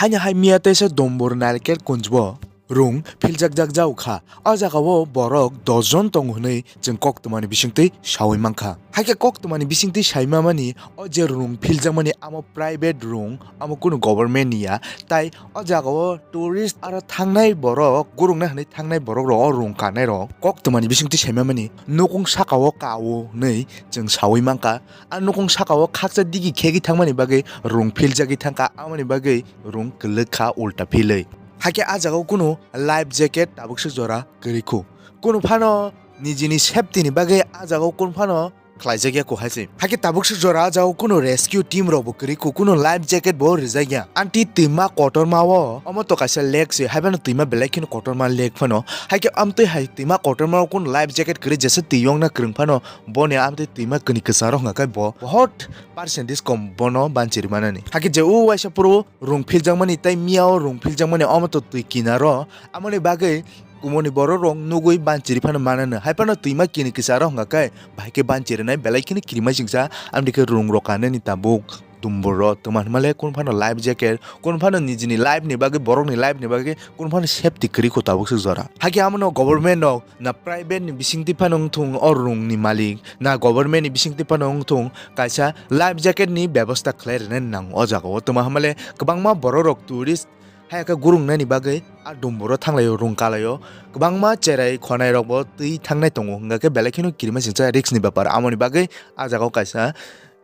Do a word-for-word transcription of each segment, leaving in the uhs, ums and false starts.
Haino hai miya teisa dombor narikel kunjbo rung philjak jak jago kha. O jagao borok dos jon tongo hwnwi chwng koktwmani bisingtwi saui mankha. Haikhe koktwmani bisingtwi saimamani o je rung philjakmani amo private rung, amo kunu government ni ya. Tai o jagao tourist aro thangnai borok, gurungna hwnwi thangnai borok rok o rung kanai rok koktwmani bisingtwi saimamani nukung sakao kao hwnwi chwng saui mankha. A nukung sakao khaksa digi khegwi thangmani bagwi rung philjagwi thangkha, amoni bagwi rung kwlwk kha ulta philwi. Haikhe a jagao kunu life jacket tabuk swk jora kwrwi kho. Kunu phano nijini safety ni bagwi a jagao kunu phano khlaijak ya kho hai se. Haikhe tabuk swk jora a jagao kunu rescue team rok bo kwrwi kho, kunu life jacket bo rijak ya. Amtwi twima kotorma o, omo to kaisa lake se, haiphano twima belai kheno kotorma lake phano. Haikhe amtwi hai twima kotorma o kunu life jacket kwrwi jesa twi yongna kwrwng phano, boni amtwi twima kini kwcharo hwnka khe bo bohot percentage kom bono banchiri manani. Haikhe je o waisa phuru rung philjakmani tei miya o rung philjakmani omo to twi kinaro, amoni bagwi kumoni borok rok nugwi banchiri phano manano. Haiphano twima kini kwcharo hwnka khe bahai khe banchirinai belai kheno kirima singsa, amtwi khe rung rok kanani tabuk dumbur rok twma hwnmale kunu phano life jacket, kunu phano nijini life ni bagwi, borokni life ni bagwi kunu phano safety kwrwi kho tabuk swk jora. Haikhe amono government rok na private ni bisingtwi phano wngthung o rung ni malik, na government ni bisingtwi phano wngthung kaisa life jacket ni bebosta khlai rwnani nango o jagao. Twma hwnmale kwbangma borok rok tourist hai khe gurung nani bagwi a dumburo thanglaio, rung kalaio. Kwbangma cherai khonai rok bo twi thangnai tongo, hwnka khe belai kheno kirima singsa risk ni bepar. Amoni bagwi a jagao kaisa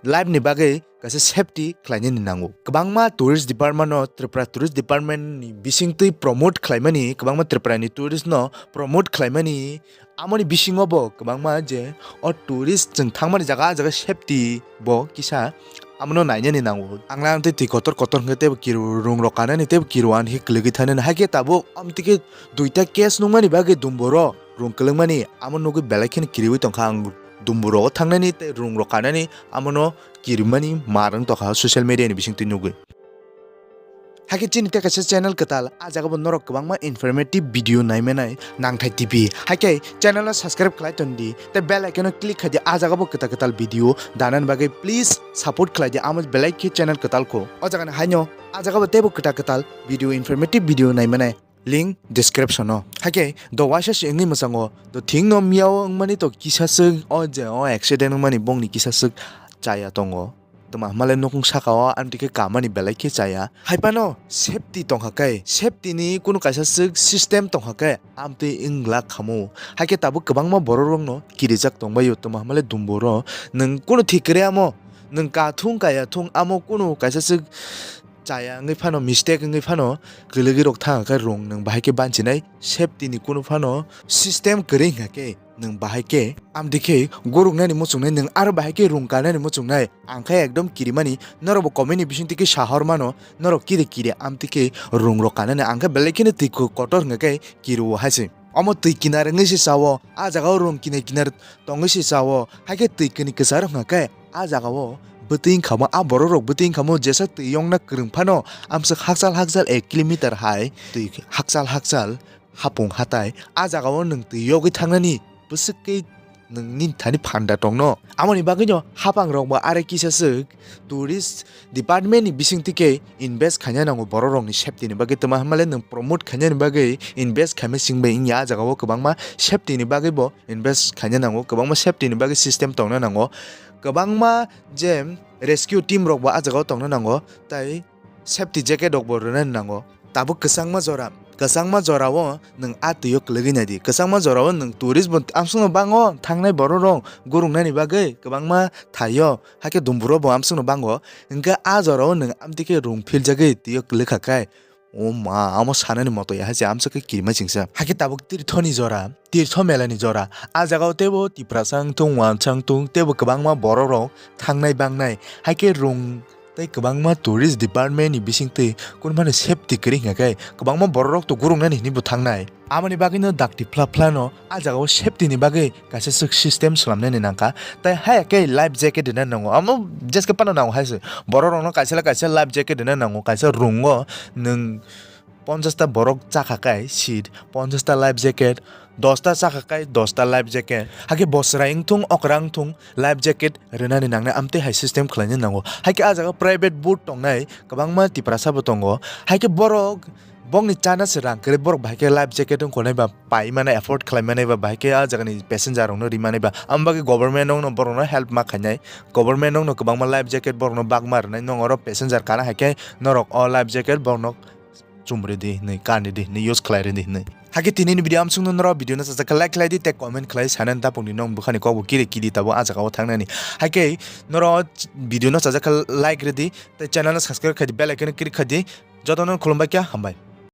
life ni bagwi kaisa safety khlainani nango. Kwbangma tourist department no, Tripura tourist department ni bisingtwi promote khlaimani, kwbangma Tripura ni tourist no promote khlaimani, amoni bisingo bo kwbangma je o tourist chwng thangmani jaga, a jaga safety bo kisa amono nainani nango. Ang lang tei twi kotor kotor hwnkhe teibo kiru rung rok kanani teibo kiru ani khe kwlwgwi thanani. Haikhe tabuk amtwi khe duita case nukmani bagwi dumburo rung kwlwngmani amo nugwi belai kheno kiriwi tongkha ang. Dumburo thangnani tei rung rok kanani amono kirimani mar wng tongkha social media ni bisingtwi nugwi. Haikhe chini tei kaisa channel kwtal, a jaga bo norok kwbangma informative video naimanai Nangthai T V. Haikhe channel no subscribe khlai ton di, tei bell icon no click khai di, a jaga bo kwtal kwtal video danani bagwi please support khlai di, amo belai khe channel kwtal kho. O jaga ni haino a jaga bo teibo kwtal kwtal video, informative video naimanai link description o. Haikhe do waisa se wngwi mwchango, do thik no miyao wngmani to kisa swk o je o accident wngmani bongni kisa swk chaya tongo. Twma hwnmale nukung saka o amtwi khe kamani belai khe chaya. Haiphano safety tongkha khe, safety ni kunu kaisa swk system tongkha khe amtwi wng glak khamu. Haikhe tabuk kwbangma borok rokno kirijak tongbaio, twma hwnmale dumburo nwng kunu thik kwrwi amo, nwng kathung kaya thung amo kunu kaisa swk chaya wngwi phano, mistake wngwi phano kwlwgwi rok thang khe rung nwng bahai khe banchinai, safety ni kunu phano system kwrwi hwnkha khe nwng bahai khe amtwi khe guruknani muchungnai, nwng aro bahai khe rung kanani muchungnai. Ang khe ekdom kirimani, norok bo comment ni bisingtwi khe sahor mano, norok kiri kiri amtwi khe rung rok kanani, ang khe belai kheno twi ko-, kotor hwnkha khe kirio hai se. Omo twi kinar wngwi se chao, a jaga o rung kinar kinar tongwi se chao, hai khe twi kini kwchar hwnkha khe a jaga o bwtwi wngkha mo, a borok rok bwtwi wngkha mo, jesa twi yongna kwrwng phano amswk hakchal hakchal ek kilometer hai twi hakchal hakchal hapung hatai, a jaga o nwng twi yogwi thangnani bwswk khe nwng nini thani phanda tongno. Amoni bagwino hapang rok bo are kisa swk tourist department ni bisingtwi khe invest khaina nango borok rokni safety ni bagwi, twma hwnmale nwng promote khainani bagwi invest khaima sing bai wngya, a jaga o kwbangma safety ni bagwi bo invest khaina nango, kwbangma safety ni bagwi system tongna nango, kwbangma je rescue team rok bo a jaga o tongna nango, tai safety jacket rok bo rwnani nango. Tabuk kwchangma jora, kwchangma jora o nwng a twi o kwlwgwi nai di, kwchangma jora o nwng tourist bo amsukno bango, thangnai borok rok gurung nani bagwi kwbangma thai o, hakhe dumburo bo amsukno bango, hwnkhe a jora o nwng amtwi khe rung philjagwi twi o kwlwkha khe, o ma, amo sanani moto ya hai se amsuk khe kirima singsa. Hakhe tabuk tirthoni jora, tirtho melani jora, a jaga o teibo tiprasa wngthung, wansa wngthung, teibo kwbangma borok rok thangnai bangnai, hakhe rung tei kwbangma tourist department ni bisingtwi kunu phano safety kwrwi hwnkha khe kwbangma borok rok to gurung nani hinwi bo thangnai. Amoni bagwino dakti phla phla no a jaga o safety ni bagwi kaisa swk system swlamnani nangkha. Tai haya khe life jacket rwna nango. Amo jeske phano nango hai se. Borok rokno kaisa le kaisa life jacket rwna nango. Kaisa room o nwng ponchash ta borok chakha kai seat, ponchash ta life jacket, dos ta chakha kai dos ta life jacket. Hakhe bo chwrai wngthung okra wngthung life jacket rwnani nangnai amtwi hai system khlaina nango. Hakhe ah jaga private boat tongnai kwbangma Tiprasa bo tongo. Hakhe borok bongni chana se rang kwrwi borok bahai khe life jacket wngkholnai ba pai mano afford khlai mano ba bahai khe ah jagani passenger rokno ri mano ba. Amo bagwi government rokno borokno help ma khainai. Government rokno kwbangma life jacket borokno bagma rwnai. Nwng oro passenger kana hai khe norok o life jacket borokno chumri di hinwi, kanri di hinwi, use khlai ri di hinwi. Hakhe tini ni video amsung no norok video no sajak khe like khlai di tei comment khlai sanani tapung di nwng bwkhani kok bo kiri kiri tabo ah jaga o thangnani. Hakhe norok video no sajak khe like ri di tei channel no subscribe khai di, bell icon no click khai di. Jotono khulumbai kha, hambai.